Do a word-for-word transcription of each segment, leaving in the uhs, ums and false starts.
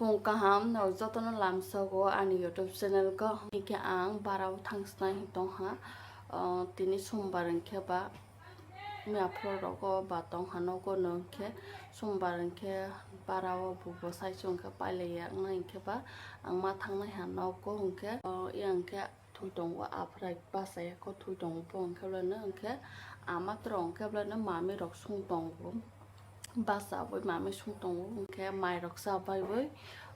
Mung kaham, no jotono lamsogo ani YouTube channel ko. Hingke ang barao thangsnai tongha. Ah, tini sombar hingke ba, miyaphoro rogo ba tongha nogo no hingke sombar hingke barao bubo sai chwngkhe pailai yakna hingke ba ang ma thangnai ha nogo hingke, ah, yang khe thwi tongo, aphrai bachaya kho thwi tongo, bo hwnkhe belai no hwnkhe ama toro hwnkhe belai no mami rok sung tongo, bachawui mami sung tongo, hwnkhe mai rok chabaiwi,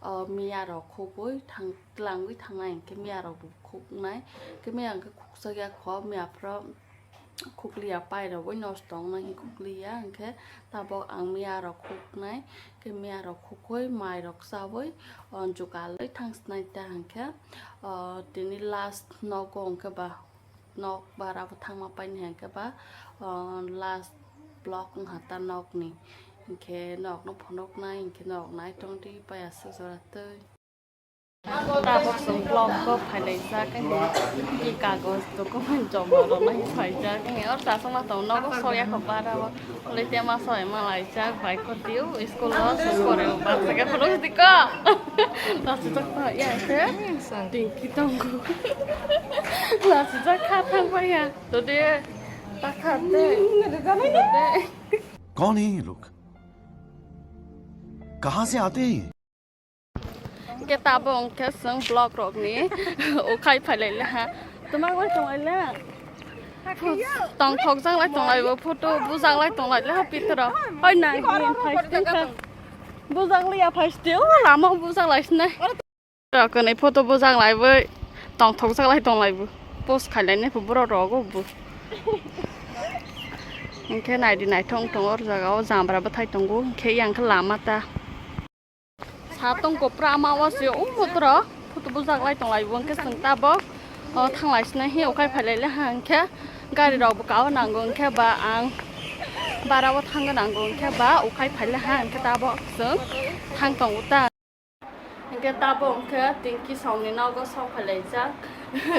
o miya rok khugwi thang, twlangwi thangnai, hwnkhe miya rok bo khuknai, hwnkhe miya hwnkhe khukchak ya kho, miya phoro khukliya, pai rogwi nosto wngnai khukliya, hwnkhe tabok ang miya rok khuknai. Khe miya rok khukui, mai rok chaui, o, jukalwi thangsnai ta hwnkhe, o, tini last nogo hwnkhe ba, nok bara bo thangma paini hwnkhe ba, o, last vlog wngkha ta nokni. Hwnkhe nokno phunuknai, hwnkhe nok naitong di, paiya se jora twi. Tabok chwng vlog ko phailaijak, ki kagoj document joma rwna phaijak, or chasma tong nogo soya kho bara o. Hwlwi tema soi ma laijak, bai kho twiw school o sung pore o, bak saka phunuk di ko. Lachijak ta ya khe. Tingki tongo. Lachijak kha thang bai ya. Tode ta kha de. Tode. कौन है ये लोग? कहाँ से आते हैं ये? Hingke tabok hingke chwng vlog rokni ukhai phailai le ha. Twma bai tonglai le. Tongthokjak lai tonglai bo, photo bujak lai tonglai le ha pitro. Oi nai, phai sting kha. Bujak liya phai sting, o lama bujak lai sinai. Rok kwnwi photo bujak lai bai, tongthokjak lai tonglai bo. Post khailai nai pho borok rogo bo. Hingke naidi naithok tong or jaga o jambra bwthai tongo, hingke yang khe lama ta. Satung kopra ama o se o motro photo bujak lai tonglai bo hwnkhe chwng tabok, o, thanglai sinai hi ukhai phailai le ha hwnkhe gari rok bo kao nango hwnkhe ba ang bara o thangna nango hwnkhe ba ukhai phailai ha hwnkhe tabok chwng thang tongo ta. Hwnkhe tabok hwnkhe tingki songni nogo sok phailai jak.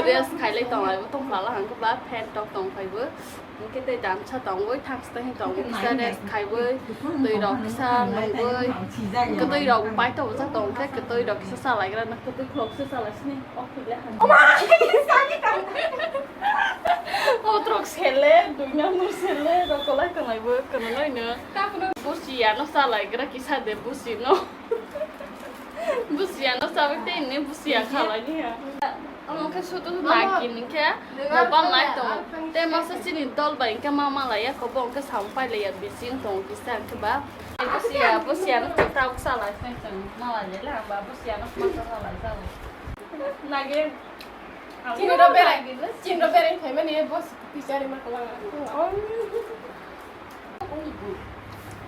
Rest khailai tonglai bo tongphlala hwnkhe ba fan tok tongphai bo. Hwnkhe tei damsa tongwi thangsta hin tongo kisa rest khaiwi twi rok kisa nungwi. Hwnkhe twi rok paito bwsa tongkhe twi rok kisa chalaigra no kwtwi khulok se chalai sini. O thwile hwnkhe. O trok sele duina mur sele rok kolai tonglai bo kwrwngwi no. Busi ano chalaigra kisa de busi no. Busiya no sawi tei ni busiya khalai ni ya. Omo khe sutu nagi ni khe mobile nai tongo. Tei masa chini dol bai khe ma malai ya kho bo khe sam pai le ya bising tongo kisa khe ba. Busiya, busiya no ta uksa lai sai tong malai le la ba busiya no masa salai sa. Nagi. Chini ro berai, chini ro berai phaimani bus. Teacher ma kwlwng.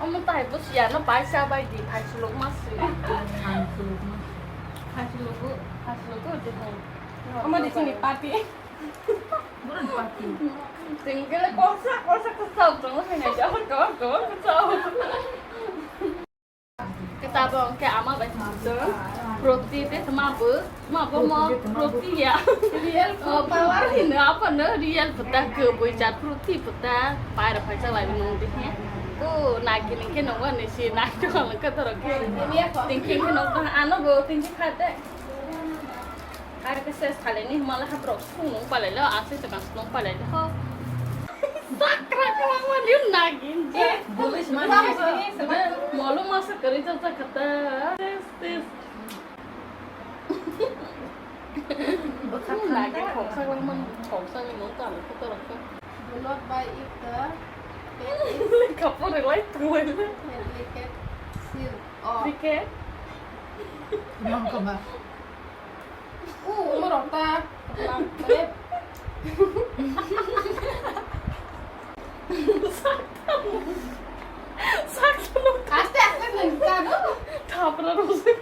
Omo tai bo siya no paisa bai di, phaisulok ma si. Phaisulok, phaisulok de hai. Omo de chini party. Buran party. Tingkele kosa, kosa kosa, kosa, kosa. Kitabo hwnkhe ama bai tongtong. Proti de tma bo, tma bo mo proti ya. Real power hino aphano real pata kwbwi jat proti pata paira phaisa lai nung de he. Ko nagi ni khe nungwa ni si nai to ang khe torok khe. Tingki khe nung ano bo tingki khate. Ar khe ses khale ni mala haprok sung nung palai lo, asai se kang nung palai lo. Sakra kwbangma ni nagin je. Molu masa kwrwi cha cha khata. Tes, tes. Nagi khoksa kwbangma, khoksa ni nung tang khata rok. Do not buy if the Kapur lai tuwai. Duplicate seal. Oh. Dike. Nang kama. Uh, umur otak. Aste aste nengkano. Thapra rose.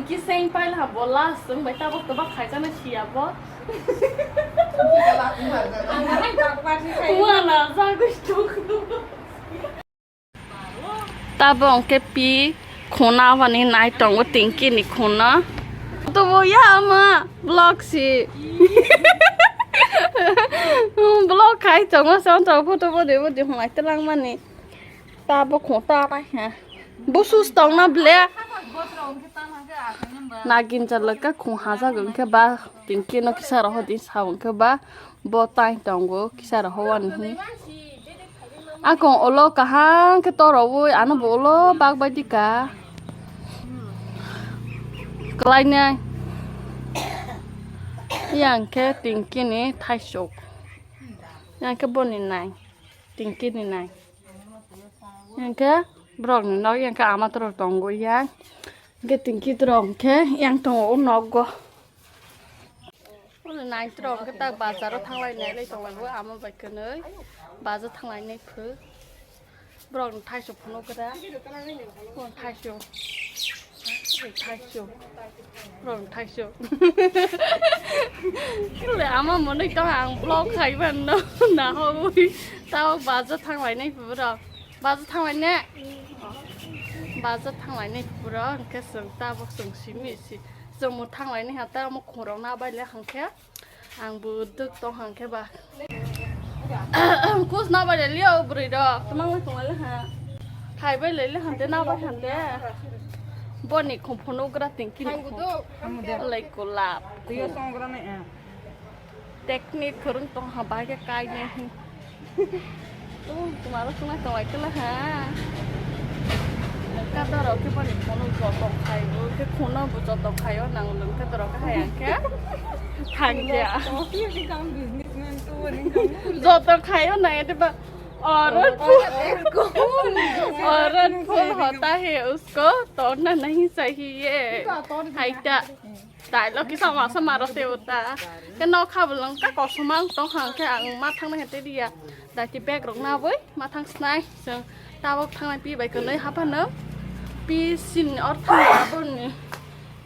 Kisa paila ha bola sung bai tabok tabok khaijana siya bo. Wana jagwi tuk. Tabok hwnkhe pi khuna bani nai tongo tingki ni khuna. Photo bo ya ama vlog si. Vlog khai tongo, son tongo photo bo de bo de hwnlai telang mani. Ta bo khung ta nai ha. Bo sus tong na ble. Nagin chalaka khung haja gong khe ba tingki no kisa roho di sa gong khe ba bo tai tongo kisa roho ani hi. Akong ulo kaham khe torowi, ano bo ulo bak bai dika. Kalainai. Yang khe tingkini thaisuk. Yang khe boni nai. Tingkini nai. Yang khe borok ni nok yang khe ama toro tongo yang. Yang khe tingki toro hwnkhe yang tongo o nogo. Olo nai toro hwnkhe ta bazar o thanglai nai lai tonglai bo ama bai kwnwi bazar thanglai nai phu. Borok ni thaisu phunuk gra. Borok ni thaisu. Thaisu. Borok ni thaisu. Kile ama monoi tong ang vlog khai ban no na hobui. Tao bazar thanglai nai phu borok. Bazar thanglai ne. Bazar thanglai nai phu borok hwnkhe chwng tabuk chwng simi si. Chwng mo thanglai nai ha ta mo khorok na bai le hwnkhe. Ang bo duk tong hang khe ba. Kus na bai le liya o bwrwi rok. Tamang le tong le ha. Khai bai le le hante na bai hante. Boni khum phunuk gra tingki ni khum. Lai kulap. Tuyo song gra nai. Technique khurung tong ha bai khe kai nai. Tumaro swngnai tonglaikhe ha. Kadorok khe boni phone joto khaio, khe khuna bo joto khaio, nang lwng kadorok khe hai ang khe thangya. Joto khaio nang ete ba. Aurat phone, aurat phone hota hai usko todna nahi chahiye. Hai ta. Dai lo kisa masa maro te uta. Ke no kha bolong ka kosom ang tong hang khe ang ma thang na te dia. Dai ti bag rok na boi ma thang snai. Song tabok thang nai pi bai kwnoi hapa no. Pi sin or thang na boni.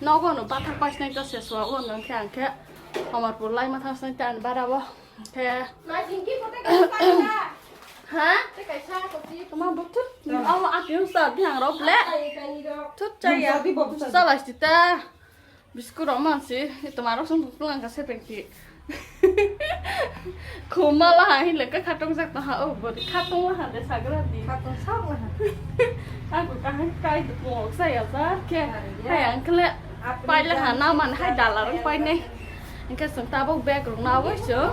Nogo no bathak pai snai to se swa o no khe ang khe. Omar pur lai ma thang snai tan bara bo. Khe. Ha? Toma butut. Aw atiu sa di ang rop le. Tut chaya. Sa lai sita. Biscuit rok man si, toma rok song bukung ang ka sepeng ti. Khuma la ha hin le ka khatong jak ta ha, o bori khatong la ha de sagra di. Khatong sak la ha. Aku ka han kai du ko sa ya sa ke. Hai ang kle pai la ha na man hai dala rang pai ne. Engke song tabok bag rok na wai so.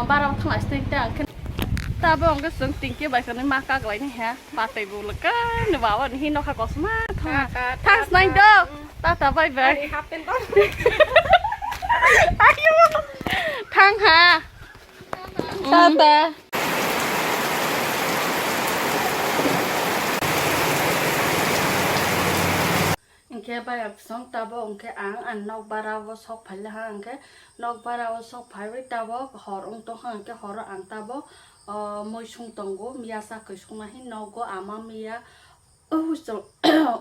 Bara thang lai sting ta ang khe. Tabok engke song tingke bai kani ma kak lai ne ha. Patai bu le ka ne bawa ni hin no kha kosma. Thang snai do. Tata, bye bye. Ari, half pant on. Ayo. Thang ha. Tata. Hingke bai absong tabo hingke ang, ang nok bara o sok phai laha hingke nok bara o sok phai bai tabo hor wng tongkha hingke horo ang tabo, o, mui sung tongo miya sa koi sung nahi nogo ama miya. O chwng,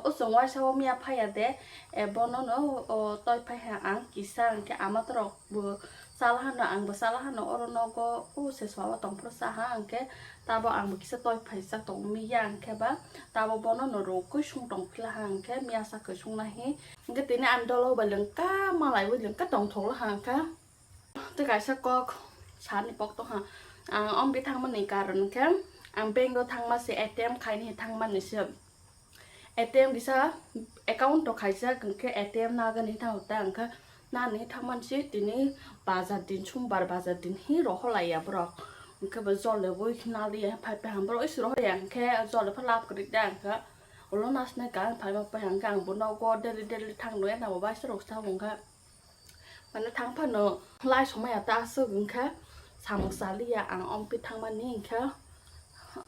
o chwng waisa o miya phaiya de, e, bono no, o, toi phaiha ang kisa, hwnkhe ama torok bo chala hano, ang bo chala hano, oro nogo o se sobo tongphuru saha, hwnkhe tabo ang bo kisa toi phaijak tongo miya, hwnkhe ba tabo bono no rwgwi sung tong philaha, hwnkhe miya sa khe sung nahi, hwnkhe tini ani dolo bai lengka malaiwi lengka tongthok laha, hwnkhe. Tei kaisa kok sani pok tongha. Ang ombi thangmani karon khe ang bank o thangma se A T M khaini thangmani se. A T M kisa account to khaijak hwnkhe A T M nagani thang ta hwnkhe nani thangmani se tini bazar din, sombar bazar din hi rohor laiya borok. Hwnkhe bo jole bui naliya phai phai ham borok isi rohor ya hwnkhe jole pha lab kwrwi da hwnkhe ulo nasne ka phai ma phai hwnkhe ang bo nogo daily daily thang rwya nabo bai se rok sa hwnkhe. Mane thang phano lai somaya ta aswk wngkha samung chaliya ang ompi thangmani wngkha.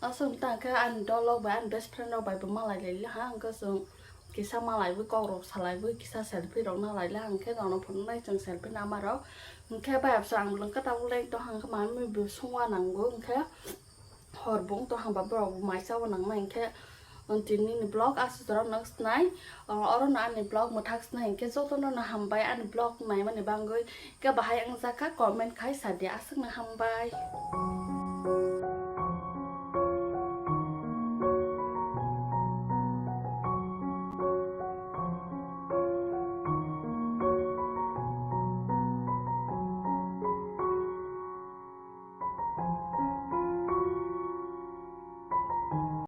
Aswk wngkha ani dolok bai ani best friend rok bai bo malai lai ha hwnkhe chwng kisa malaiwi kokrok salaiwi kisa selfie rok nalai la hwnkhe nono phunuknai chwng selfie namarok hwnkhe bai absa ang lwngkha tabuk lai tong hwnkhe mami bo songwa nango hwnkhe. Hor bo wng tong hang ba borok bo mai cha o nang nai hwnkhe, tini ni vlog aswk jora no snai, oro no ani vlog mwthak snai hwnkhe joto no no hambai ani vlog naimani bangwi, khe bahai wng jak kha comment khai sa di aswk no hambai.